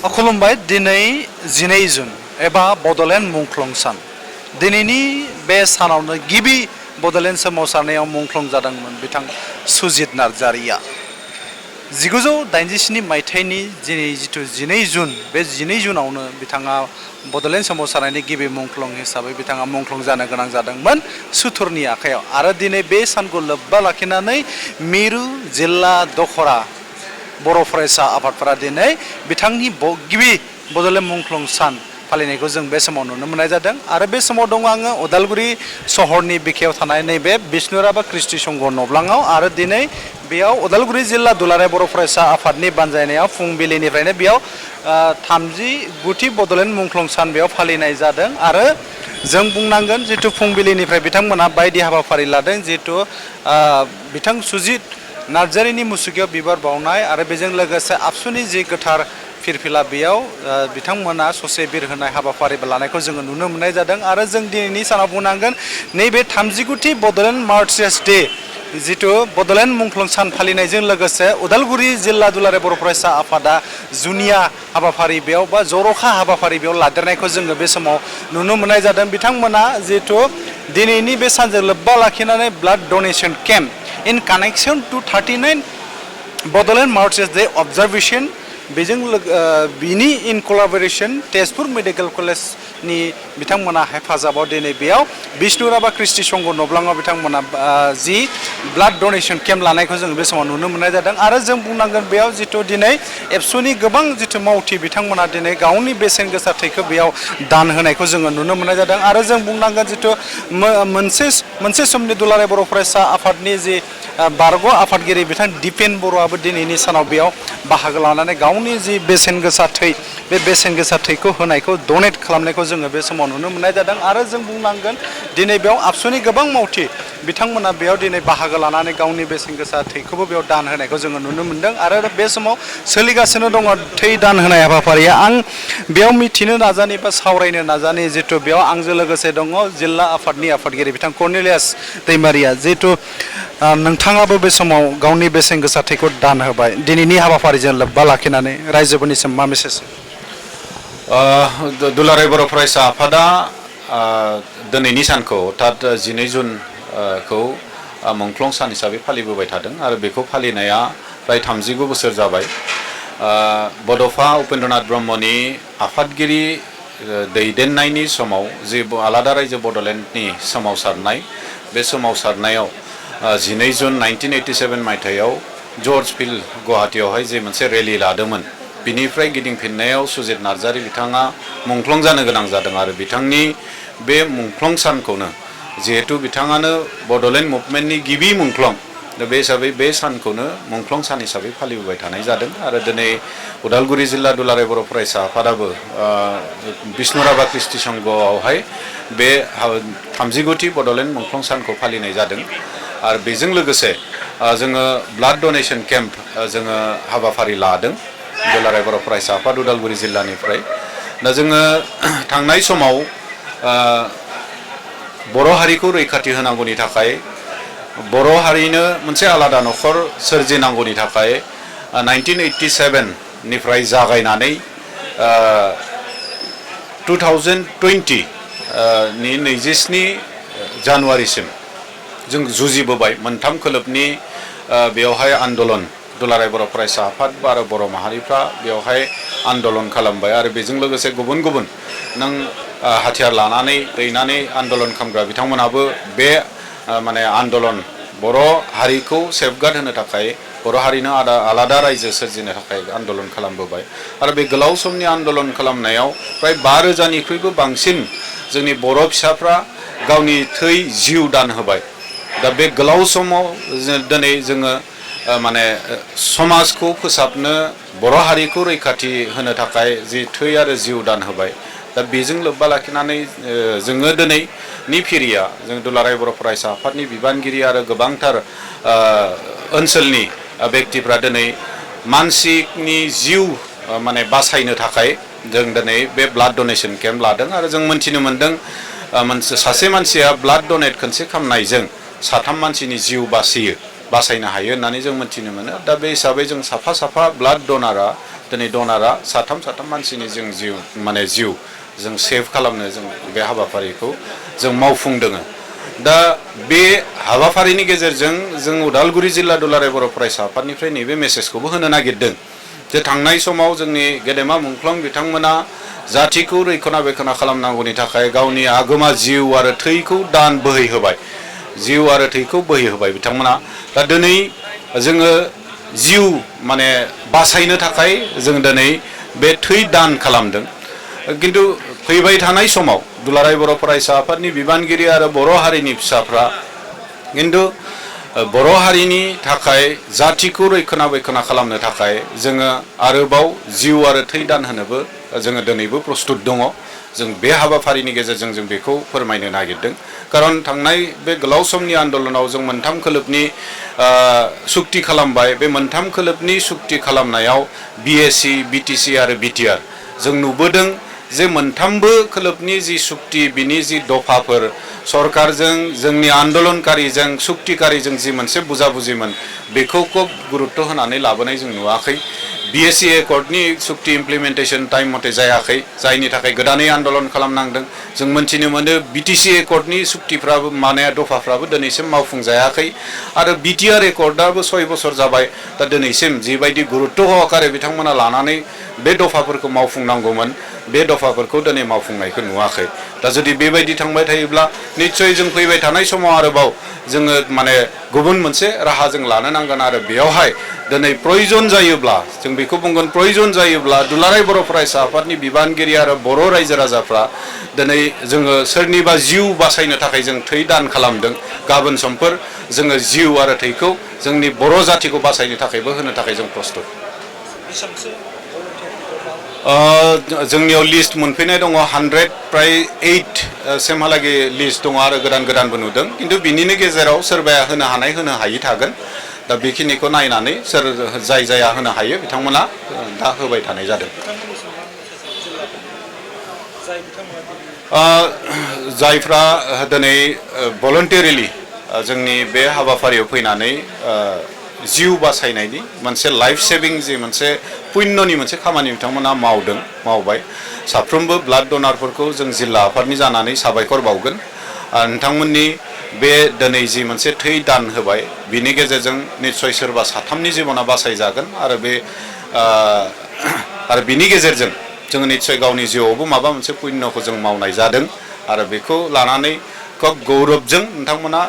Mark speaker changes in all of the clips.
Speaker 1: खुलुमबाय दिनै 12 जुन एबा बड'लेण्ड मुंख्लं सान दिनैनि बे सानावनो गिबि बड'लेण्ड सोमावसारनायाव मुंख्लं जादोंमोन बिथां सुजित नार्जारिया 1987 मायथाइनि दिनै जिथु 12 जुन बे 12 जुनावनो बिथाङा बड'लेण्ड सोमावसारनायनि गिबि मुंख्लं हिसाबै बिथाङा मुंख्लं जानो गोनां जादोंमोन सुथुरनि आखायाव आरो दिनै बे सानखौ लोब्बा लाखिनानै मिरु जिल्ला दखरा बर' फरायसा आफादफोरा दिनै बिथांनि गिबि बड'लेण्ड मुंख्लं सान फालिनायखौ जों बे समाव नुनो मोननाय जादों आरो बे समाव दङ आङो उदालगुरि सहरनि बिखायाव थानाय नैबे बिष्णुराभा कृष्टि संघ नब्लाङाव आरो दिनै बेयाव उदालगुरि जिल्ला दुलाराय बर' फरायसा आफादनि बानजायनायाव फुंबिलिनिफ्रायनो बेयाव 39थि बड'लेण्ड मुंख्लं सान बेयाव फालिनाय जादों आरो जों बुंनांगोन जितु फुंबिलिनिफ्राय बिथांमोना बायदि हाबाफारि लादों जितु बिथां सुजित नार्जारिनि मुसुखायाव बिबार बावनाय आरो बेजों लोगोसे आबसुनि जि गोथार फिरफिला बेयाव बिथांमोना ससे बिर होनाय हाबाफारिबो लानायखौ जोङो नुनो मोननाय जादों आरो जों दिनैनि सानाव बुंनांगोन नैबे 39थि बड'लेण्ड मार्चार्स डे जितु बड'लेण्ड मुंख्लं सान फालिनायजों लोगोसे उदालगुरि जिल्ला दुलाराय बर' फरायसा आफादा जुनिया हाबाफारि बेयाव बा जर'खा हाबाफारि बेयाव लादेरनायखौ जोङो बे समाव नुनो मोननाय जादों बिथांमोना जितु दिनैनि बे सानजों लोब्बा लाखिनानै blood donation camp in connection to 39 Bodoland Marches Day observation बेजों बिनि इन कोलाबोरेशन तेजपुर मेडिकल कलेजनि बिथांमोना हेफाजाबाव दिनै बेयाव बिष्णुराभा कृष्टि संघ नब्लाङाव बिथांमोना जि ब्लाड डनेशन केम्प लानायखौ जों बे समाव नुनो मोननाय जादों आरो जों बुंनांगोन बेयाव जितु दिनै एबसुनि गोबां जितु मावथि बिथांमोना दिनै गावनि बेसेन गोसा थैखौ बेयाव दान होनायखौ जोङो नुनो मोननाय जादों आरो जों बुंनांगोन जितु मोनसे समनि दुलाराय बर' फरायसा आफादनि जि बारग' आफादगिरि बिथां दिपेन बर'आबो दिनैनि सानाव बेयाव बाहागो लानानै गावनि जि बेसेन गोसा थै बे बेसेन गोसा थैखौ होनायखौ डनेट खालामनायखौ जोङो बे समाव नुनो मोननाय जादों आरो जों बुंनांगोन दिनै बेयाव आबसुनि गोबां मावथि बिथांमोना बेयाव दिनै बाहागो लानानै गावनि बेसेन गोसा थैखौबो बेयाव दान होनायखौ जोङो नुनो मोनदों आरो बे समाव सोलिगासिनो दङ थै दान होनाय हाबाफारिया आं बेयाव मिथिनो नाजानि बा सावरायनो नाजानि जितु बेयाव आंजों लोगोसे दङ जिल्ला आफादनि आफादगिरि बिथां कर्नेलियास दैमारिया जितु नोंथाङाबो बे समाव गावनि बेसेन गोसा थैखौ दान होबाय दिनैनि हाबाफारिजों लोब्बा लाखिनानै रायजोफोरनिसिम मा मेसेज
Speaker 2: दुलाराय बर' फरायसा आफादा दिनैनि सानखौ अर्थात 12 जुनखौ मुंख्लं सान हिसाबै फालिबोबाय थादों आरो बेखौ फालिनाया प्राय 39 बोसोर जाबाय बड'फा उपेन्द्रनाथ ब्रह्मनि आफादगिरि दैदेननायनि समाव जि आलादा रायजो बड'लेण्डनि सोमावसारनाय बे सोमावसारनायाव 12 जुन 1987 मायथाइयाव जर्ज फिल्ड गुवाहाटीयावहाय जे मोनसे रेलि लादोंमोन बिनिफ्राय गिदिंफिननायाव सुजित नार्जारि बिथाङा मुंख्लं जानो गोनां जादों आरो बिथांनि बे मुंख्लं सानखौनो जिहेतु बिथाङानो बड'लेण्ड मुभमेन्टनि गिबि मुंख्लं बे हिसाबै बे सानखौनो मुंख्लं सान हिसाबै फालिबोबाय थानाय जादों आरो दिनै उदालगुरि जिल्ला दुलाराय बर' फरायसा आफादाबो बिष्णुराभा कृष्टि संघआवहाय बे 39थि बड'लेण्ड मुंख्लं सानखौ फालिनाय जादों आरो बेजों लोगोसे जोङो ब्लाड डनेशन केम्प जोङो हाबाफारि लादों दुलाराय बर' फरायसा आफाद उदालगुरि जिल्लानिफ्राय दा जोङो थांनाय समाव बर' हारिखौ रैखाथि होनांगौनि थाखाय बर' हारिनो मोनसे आलादा न'खर सोरजिनांगौनि थाखाय 1987 निफ्राय जागायनानै 2020 नि 27 जानुवारिसिम जों जुजिबोबाय मोनथाम खोलोबनि बेवहाय आन्दलन दुलाराय बर' फरायसा आफाद आरो बर' माहारिफ्रा बेवहाय आन्दलन खालामबाय आरो बेजों लोगोसे गुबुन गुबुन नों हाथियार लानानै दैनानै आन्दलन खालामग्रा बिथांमोनाबो बे माने आन्दलन बर' हारिखौ सेफगार्ड होनो थाखाय बर' हारिनो आलादा रायजो सोरजिनो थाखाय आन्दलन खालामबोबाय आरो बे गोलाव समनि आन्दलन खालामनायाव प्राय 5,000निख्रुइबो बांसिन जोंनि बर' फिसाफ्रा गावनि थै जिउ दान होबाय दा बे गोलाव समाव दिनै जोङो माने समाजखौ फोसाबनो बर' हारिखौ रैखाथि होनो थाखाय जि थै आरो जिउ दान होबाय दा बेजों लोब्बा लाखिनानै जोङो दिनैनि फिरिया जों दुलाराय बर' फरायसा आफादनि बिबानगिरि आरो गोबांथार ओनसोलनि व्यक्तिफ्रा दिनै मानसिनि जिउ माने बासायनो थाखाय जों दिनै बे ब्लाड डनेशन केम्प लादों आरो जों मोनथिनो मोनदों सासे मानसिया ब्लाड डनेट खनसे खालामनायजों 3 मानसिनि जिउ बासायनो हायो होननानै जों मोनथिनो मोनो दा बे हिसाबै जों साफा ब्लाड डनारा दिनै डनारा साथाम मानसिनि जों जिउ जों सेभ खालामनो जों बे हाबाफारिखौ जों मावफुंदों। दा बे हाबाफारिनि गेजेरजों जों उदालगुरि जिल्ला दुलाराय बर' फरायसा आफादनिफ्राय नैबे मेसेजखौबो होनो नागिरदों जे थांनाय समाव जोंनि गेदेमा मुंख्लं बिथांमोना जाथिखौ रैखाना खालामनांगौनि थाखाय गावनि आगोमा जिउ आरो थैखौ दान बोहैहोबाय बिथांमोना। दा दिनै जोङो जिउ माने बासायनो थाखाय जों दिनै बे थै दान खालामदों। किन्तु फैबाय थानाय समाव दुलाराय बर' फरायसा आफादनि बिबानगिरि आरो बर' हारिनि फिसाफ्रा किन्तु बर' हारिनि थाखाय जातिखौ रैखाना खालामनो थाखाय जोङो आरोबाव जिउ आरो थै दान होनोबो जोङो दिनैबो प्रस्तुत दङ। जों बे हाबाफारिनि गेजेरजों जों बेखौ फोरमायनो नागिरदों। खारन थांनाय बे गोलाव समनि आन्दलनाव जों मोनथाम खोलोबनि सुक्ति खालामबाय। बे मोनथाम खोलोबनि सुक्ति खालामनायाव बिएसि, बिटिसि आरो बिटिआर जों नुबोदों जे मोनथामबो खोलोबनि जि सुक्ति बिनि जि दफाफोर सरकारजों जोंनि आन्दलनकारिजों सुक्तिकारिजों जि मोनसे बुजाबुजिमोन बेखौ खोब गुरुत्व होनानै लाबोनाय जों नुवाखै। बिएसि एकर्डनि सुक्ति इमप्लिमेन्टेसन टाइम मथे जायाखै, जायनि थाखाय गोदानै आन्दलन खालामनांदों। जों मोनथिनो मोनो बिटिसि एकर्डनि सुक्तिफ्राबो माने दफाफ्राबो दिनैसिम मावफुंजायाखै आरो बिटिआर एकर्डआबो 6 बोसोर जाबाय। दा दिनैसिम जिबायदि गुरुत्व सहकारे बिथांमोना लानानै बे दफाफोरखौ मावफुंनांगौमोन बे दफाफोरखौ दिनै मावफुंनायखौ नुवाखै। दा जुदि बेबायदि थांबाय थायोब्ला निश्चय जों फैबाय थानाय समाव आरोबाव जोङो माने गुबुन मोनसे राहा जों लानो नांगोन आरो बेयावहाय दिनै प्रयोजन जायोब्ला जों बेखौ बुंगोन प्रयोजन जायोब्ला दुलाराय बर' फरायसा आफादनि बिबानगिरि आरो बर' रायजो राजाफ्रा दिनै जोङो सोरनिबा जिउ बासायनो थाखाय जों थै दान खालामदों। गाबोन समफोर जोङो जिउ आरो थैखौ जोंनि बर' जातिखौ बासायनो थाखायबो होनो थाखाय जों प्रस्तुत। जोंनियाव लिस्ट मोनफैनाय दङ 100 प्राय 8 सिमहालागै लिस्ट दङ आरो गोदानबो नुदों। किन्तु बिनिनो गेजेराव सोरबाया होनो हायि थागोन। दा बेखिनिखौ नायनानै सोर जाया होनो हायो बिथांमोना दा होबाय थानाय जादों। जायफ्रा दिनै भलन्टियारिलि जोंनि बे हाबाफारियाव फैनानै जिउ बासायनायनि मोनसे लाइफ सेभिं जि मोनसे पुण्यनि मोनसे खामानि बिथांमोना मावबाय। साफ्रोमबो ब्लाड डनारफोरखौ जों जिल्ला आफादनि जानानै साबायखर बावगोन। नोंथांमोननि बे दिनै जि मोनसे थै दान होबाय बिनि गेजेरजों निश्चय सोरबा साथामनि जिबना बासायजागोन आरो बिनि गेजेरजों जोङो निश्चय गावनि जिउआवबो माबा मोनसे पुण्यखौ जों मावनाय जादों आरो बेखौ लानानै खोब गौरबजों नोंथांमोना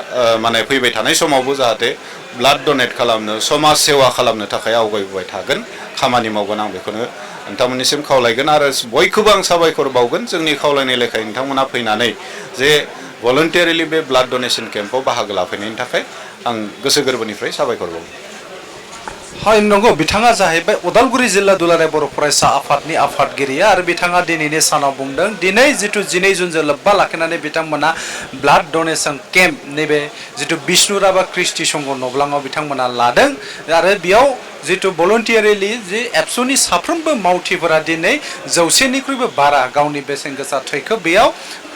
Speaker 2: माने फैबाय थानाय समावबो जाहाथे ब्लाड डनेट खालामनो समाज सेवा खालामनो थाखाय आवगायबोबाय थागोन, खामानि मावगोन। आं बेखौनो नोंथांमोननिसिम खावलायगोन आरो बयखौबो आं साबायखर बावगोन जोंनि खावलायनाय लेखायै नोंथांमोना फैनानै जे भलन्टियारिलि बे ब्लाड डनेसन केम्पआव बाहागो लाफैनायनि थाखाय आं गोसो गोरबोनिफ्राय साबायखर बावो।
Speaker 1: हय नंगौ, बिथाङा जाहैबाय उदालगुरि जिल्ला दुलाराय बर' फरायसा आफादनि आफादगिरि आरो बिथाङा दिनैनि सानाव बुंदों दिनै जिथु 12 जुनजों लोब्बा लाखिनानै बिथांमोना ब्लाड डनेसन केम्प नैबे जिथु बिष्णुराभा कृष्टि संघ नब्लाङाव बिथांमोना लादों आरो बेयाव जिथु भलन्टियारिलि जि एबसुनि साफ्रोमबो मावथिफोरा दिनै 100निख्रुइबो बारा गावनि बेसेन गोसा थैखौ बेयाव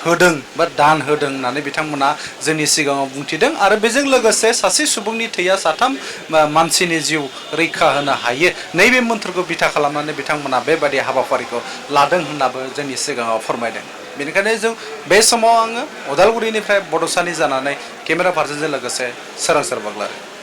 Speaker 1: होदों बा दान होदों होननानै बिथांमोना जोंनि सिगाङाव बुंथिदों आरो बेजों लोगोसे सासे सुबुंनि थैया साथाम मानसिनि जिउ रैखा होनो हायो नैबे मन्त्रखौ बिथा खालामनानै बिथांमोना बेबादि हाबाफारिखौ लादों होननाबो जोंनि सिगाङाव फोरमायदों। बेनिखायनो जों बे समाव आङो उदालगुरिनिफ्राय बड'सानि जानानै केमेरा पार्सनजों लोगोसे सोरांसार बाग्लारि।